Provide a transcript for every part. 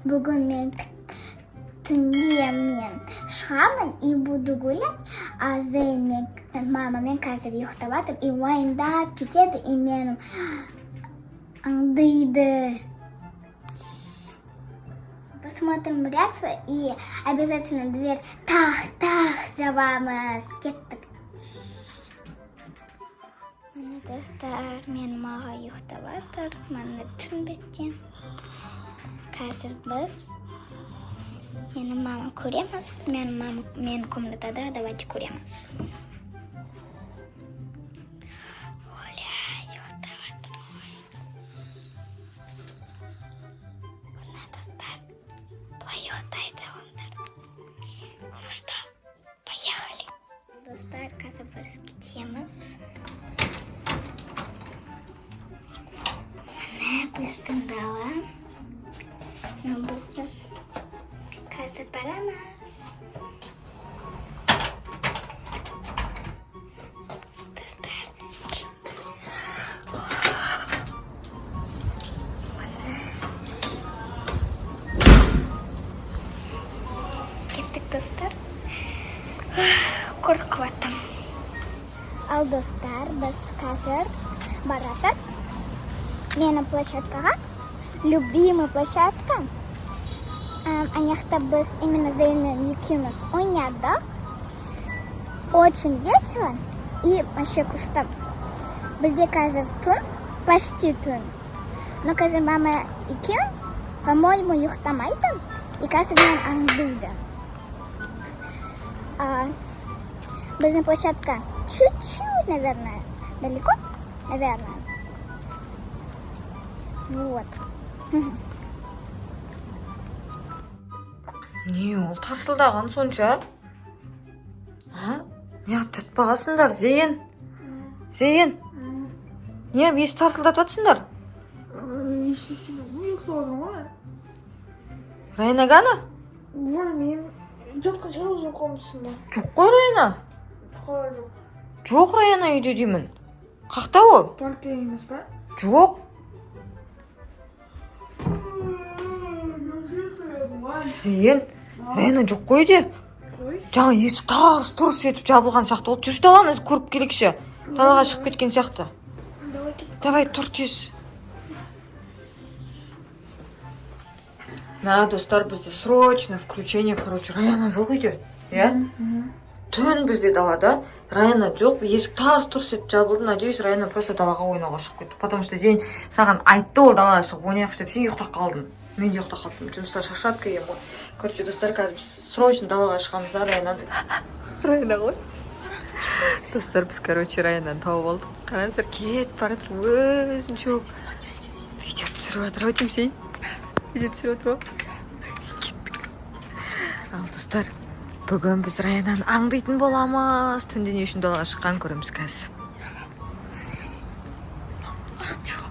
Бүгін мен түнде мен шығамын и буду гулять, а Зейін мен мамамен қазір ұйықтап жатыр и уайымдап кетеді и мені аңдиды. Посмотрим реакцию и обязательно дверь тах-тах жабамыз. Кеттік. Міне, достар, мен маға ұйықтап жатыр. Міне, түн бізде. Қазір біз менің мама көреміз. Менің мама менің комнатада, давайте көреміз. Оля ұйықтап жатыр ғой. Міне, достар, былай ұйықтайды ондар. Ну что, поехали. Достар, қазір біз кетеміз. Міне, біздің дала. Мынау біздің. Қазір барамыз. Достар. Міне. Кеттік, достар. Қорқып аттым. Ал, достар, біз қазір баратық менің площадкаға. Любимый площадка. Ана жақта біз именно Зейінмен екеуміз ойнадық. Очень весело и вообще күшті. Бізде қазір түн, почти түн. Но қазір мама екеуі, по-моему, ұйықтамайды. И қазір мені аңдиды. Біздің площадка чуть-чуть, наверное, далеко, наверное. Вот. Не ол тарсылдаған сонша, а? Неғып жатпағансыңдар, Зейін? Зейін, неғып есік тарсылдатып жатсыңдар? Естественно, ұйықтап жатырмын ғой. Райана қане? Білмеймін, жатқан шығар өзінің комнатасында. Жоқ қой Райана. Қалай жоқ? Жоқ, Райана үйде деймін. Қақта ол? Туалетте емес па? Жоқ. Зейін, Райана жоқ қой үйде. Қой. Жаңа есік тарс тұрс етіп жабылған сияқты болды. Жүрші, даланы көріп келейікші. Далаға шығып кеткен сияқты. Давай, кеттік. Давай, тұр тез. На, достар, бізде срочно включение. Короче, Раяна жоқ үйде, иә? Түн, бізде далада Раяна жоқ, есік тарс тұрс етіп жабылды. Надеюсь, Раяна просто далаға ойнауға шығып кетті, потому что Зейін саған айтты ол, далаға шығып ойнайықшы деп, сен ұйықтап қалдың. Мен де ұйықтап қалыппын, жұмыстан шаршап келгенмін ғой. Короче, достар, қазір біз срочно далаға шығамыз да, Раянаны. Раяна ғой, достар. Біз, короче, Раянаны тауып алдық. Қараңыздар, кетіп бара жатыр өзінше болып. Видео түсіріп жатыр ау деймін. Сен видео түсіріп жатыр ғой. Кеттік. Ал, достар, бүгін біз Раянаны аңдитын боламыз. Түнде не үшін далаға шыққанын көреміз қазір. Жоқ.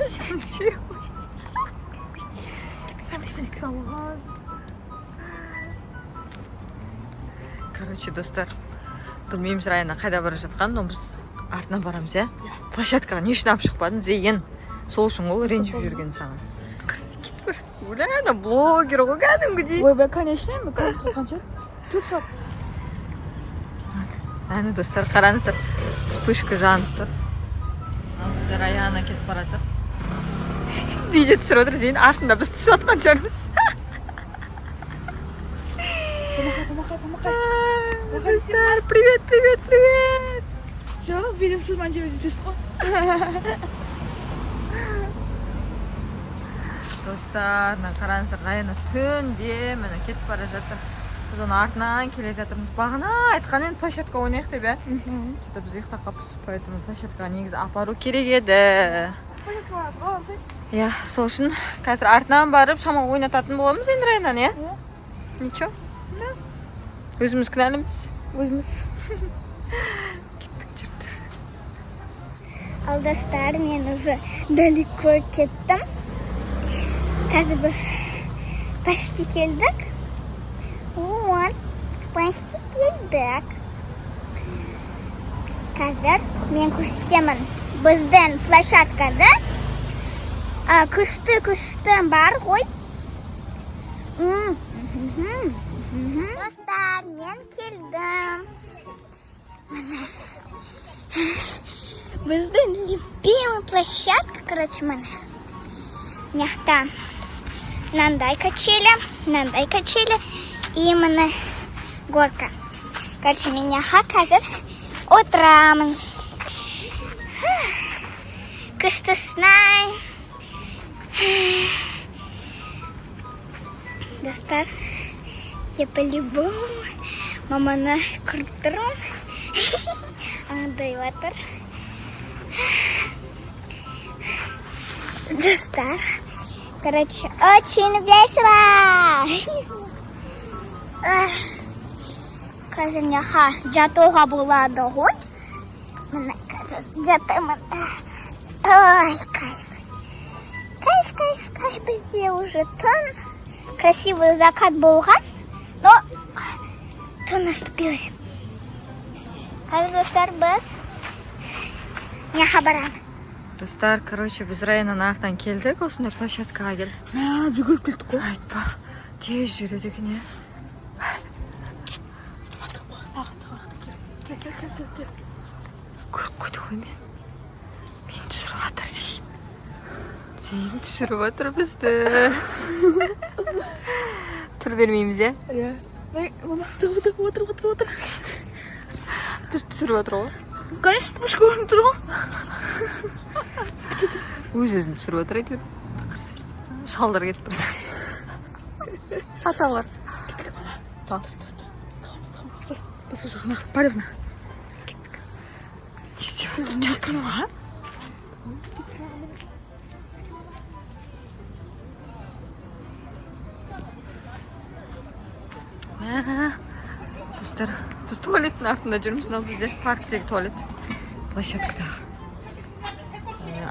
Өзінше ұсталған. Короче, достар, білмейміз Раяна қайда бара жатқанын, но біз артынан барамыз, иә? Площадкаға не үшін алып шықпадың, Зейін? Сол үшін ғой ренжіп жүрген саған. Кетіп бар. Оля, ана блогер ғой кәдімгідей. Ойбай, конечно, мен көріп тұрғанша 4 сағат. Әне, достар, қараңыздар, вспышка жанып тұр. Мынау бізде Раяна кетіп бара жатыр, видео түсіріп отыр. Зейін, артында біз түсіп жатқан шығармыз. Помахай, помахай, помахай. Достар, привет, привет, привет! Все равно видеосыз монтировать етесіз ғой. Достар, мына қараңыздар, Раяна түнде, міне, кетіп бара жатыр. Біз оның артынан келе жатырмыз. Бағана айтқан енді, площадка ойнайық деп, иә? Че то біз ұйықтап қалыппыз, поэтому площадкаға негізі апару керек еді, иә. Сол үшін қазір артынан барып шамалы ойнататын боламыз енді Раянаны, иә? Иә. Ничего, өзіміз кінәліміз. Өзіміз. Кеттік, жүрдік. Ал, достар, мен уже далеко кеттім. Қазір біз почти келдік. Вот, почти келдік. Қазір мен көрсетемін. Біздің площадкада күшті күшті бар ғой. Мхм. Достар, мен келдім. Міне. Біздің любимый площадка, короче, міне. Мына мынандай качели, мынандай качели и міне горка. Короче, мен мына қазір отырамын. Күшті сынай. Достар, я по-любому маманы көріп тұрмын. Аңдып жатыр. Достар, короче, очень весело. Ах, қазір мына жатуға болады ғой. Міне, қазір жатамын. Ой, кайф. Кайф, кайф, кайф. Бізде уже түн. Красивый закат болған, но түн наступилась. Қазір, достар, біз мына барамыз. Достар, короче, біз Раянның артынан келдік, осындай площадкаға келдік. Мә, жүгіріп келдік қой. Айтпа, тез жүреді екен, иә. Кел, кел, кел, кел, кел. Көріп қойды ғой мен. Мен түсіріп жатыр Зейін. Зейін түсіріп жатыр бізді. Тұр бермейміз, иә? Иә. Мама, отыр, отыр, отыр, отыр, отыр. Біз түсіріп жатыр ғой. Конечно, пуш көрініп тұр ғой. Өз өзін түсіріп жатыр әйтеуір. Шалдар кетіп бара жатыр. Аталар. Басқа жаққа, мына полевна. Не істеп жатыр? Жатыр ма? Мә, достар, біз туалеттің артында жүрміз. Мынау бізде парктегі туалет, площадкадағы.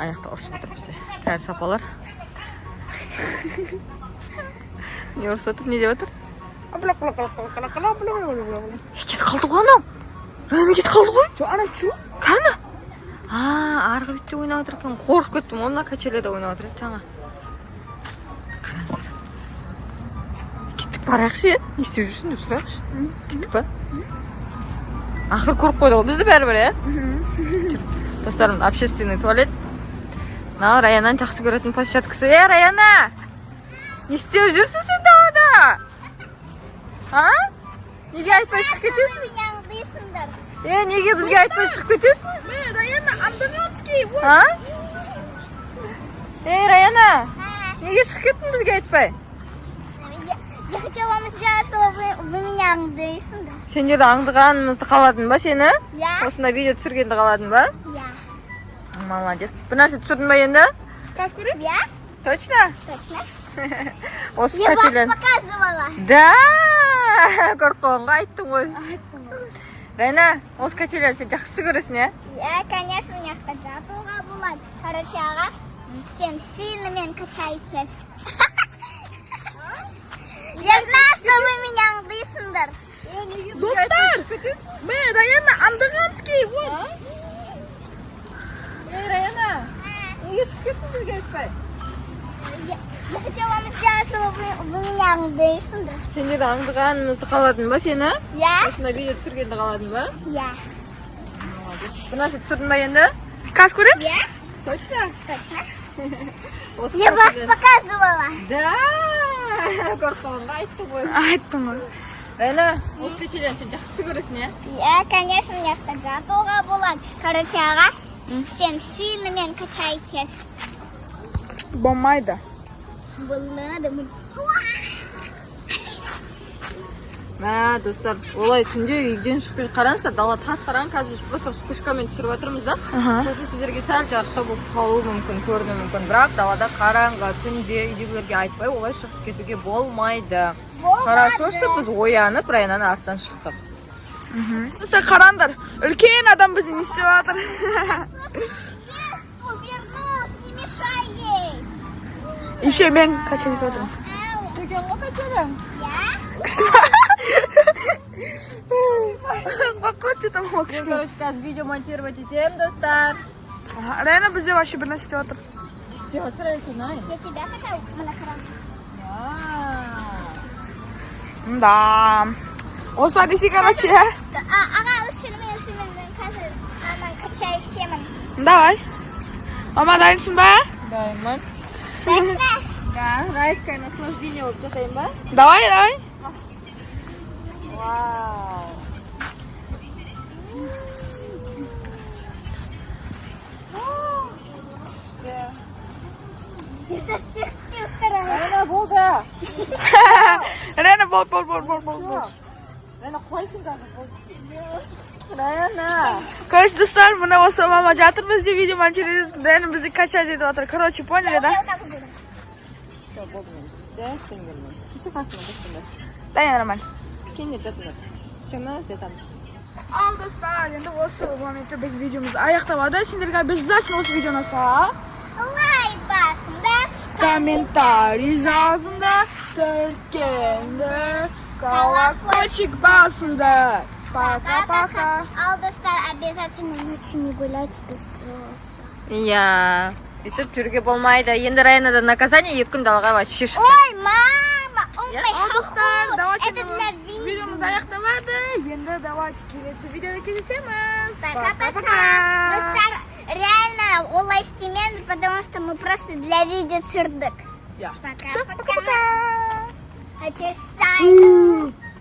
Аяқта ұрысып отыр бізде кәріс апалар. Не ұрысып отыр, не деп жатыр? Е, кетіп қалды ғой анау. Райана кетіп қалды ғой. Чо, ана чу? Кәні, а арғы бетте ойнап жатыр екен. Қорқып кеттім ғой. Мына качеляда ойнап жатыр еді жаңа. Қараңыздар, кеттік, барайықшы, иә. Не істеп жүрсің деп сұрайықшы. Кеттік па? Ақыры көріп қойды ғой бізді бәрібір, иә. Жүр. Достар, мына общественный туалет, мынау Раянаның жақсы көретін площадкасы. Е, Раяна, не істеп жүрсің сен далада? А, неге айтпай шығып кетесің? Меня аңдайсыңдар. Е, неге бізге айтпай шығып кетесің? Мә, Раяна, Андамянский, вот. А, ей, Раяна, неге шығып кеттің бізге айтпай? Я хотела вам сделать, чтобы вы меня аңдайсыңдар. Сендерді аңдығанымызды қаладың ба сені? Я? Осындай видео түсіргенді қаладың ба? Я. Молодец. Бір нәрсе түсірдің ба енді? Қазір көреміз. Я? Точно? Точно. Осы Я вас качеляны показывала. Да, көріп қойғанға айттың ғой. Райна, осы качеляны сен жақсы көресің, иә? Я, конечно, мына жақта жатуға болады. Короче, аға, сен сильно мен качаетесь. Я знаю, что вы меня аңдайсыңдар. Достар, мә, Раяна, Андамянский, вот. Ей, Раяна, неге шығып кеттің бізге айтпай? Я хотела вам сделать, чтобы вы меня аңдайсыңдар. Сендерді аңдығанымызды қаладың ба сені? Я? Осындай видео түсіргенді қаладың ба? Я. Молодец. Бір нәрсе түсірдің ба енді? Қазір көреміз. Я? Точно? Точно. Осы Я вас качеляны- показывала. Да, көріп қойғанға айттың ғой. Айттың ғой. Райна, осы качеляны сен жақсы көресің, иә? Я, конечно, мына жақта жатуға болады. Короче, аға, сен сильно мен качаетесь. Болмайды. Болады. Мә, достар, олай түнде үйден шықпай, қараңыздар, дала тас қараңғы. Қазір біз просто вспышкамен түсіріп жатырмыз да. Сосын сіздерге сәл жарықтау болып қалуы мүмкін, көрінуі мүмкін, бірақ далада қараңғы. Түнде үйдегілерге айтпай олай шығып кетуге болмайды. Хорошо, что біз оянып, Раянаның артынан шықтық. Достар, қараңдар, үлкен адам бізде не істеп жатыр. Увернулась, не мешай ей. Еще мен качать етіп отырмын. Екен ғой качеля. Я? Күшті ма? Қорқады что-то мама Мен, кішкене. короче, қазір видео монтировать етемін, достар. Райана бізде вообще бір нәрсе істеп жатыр. Істеп жатыр, айтайын. Я тебя катаю на кран. Да. Осылай десе, короче, иә. Аға, өшірме, өшірме, мен қазір анан качать етемін. Давай. Мама, дайынсың ба? Дайынмын. Дайынсың? Да, райское наслаждение болып жатайын ба? Давай, давай. Вау. Я со всех сил стараюсь. Райана, болды. Райана, бол, бол, бол, бол, бол, бол. Райана, құлайсың қазір, болды. Райана. Короче, достар, мына осы мама жатыр бізде видео монтировать, Райана бізді качать етіп жатыр. Короче, поняли, да? Я вот так вот буду. Все, болды мен. Жайсыңдар мен. Кеше қасыма жатсыңдар. Да, не, нормально. Кеңдеп жатыңдар. Үшеуміз жатамыз. Ал, достар, енді осы моментте біз видеомыз аяқталады. Сендерге обязательно осы видео ұнаса, Лайк басыңдар. Комментарий жазыңдар, тіркеліңдер, колокольчик басыңдар. Пока-пока. Ал, достар, обязательно ночью не гуляйте без спроса. Иә. Өйтіп жүруге болмайды. Енді Райанада наказание, 2 күн далаға вообще шықпайды. Ой, мама! Ой, Я- Ал, достар, давайте Это для видео. видеомыз аяқталады. Енді давайте келесі видеода кездесеміз. Пока-пока. Достар, реально олай істемеңдер, потому что мы просто для видео түсірдік. Иә. Пока-пока. Всё, пока-пока. Хочу сайт.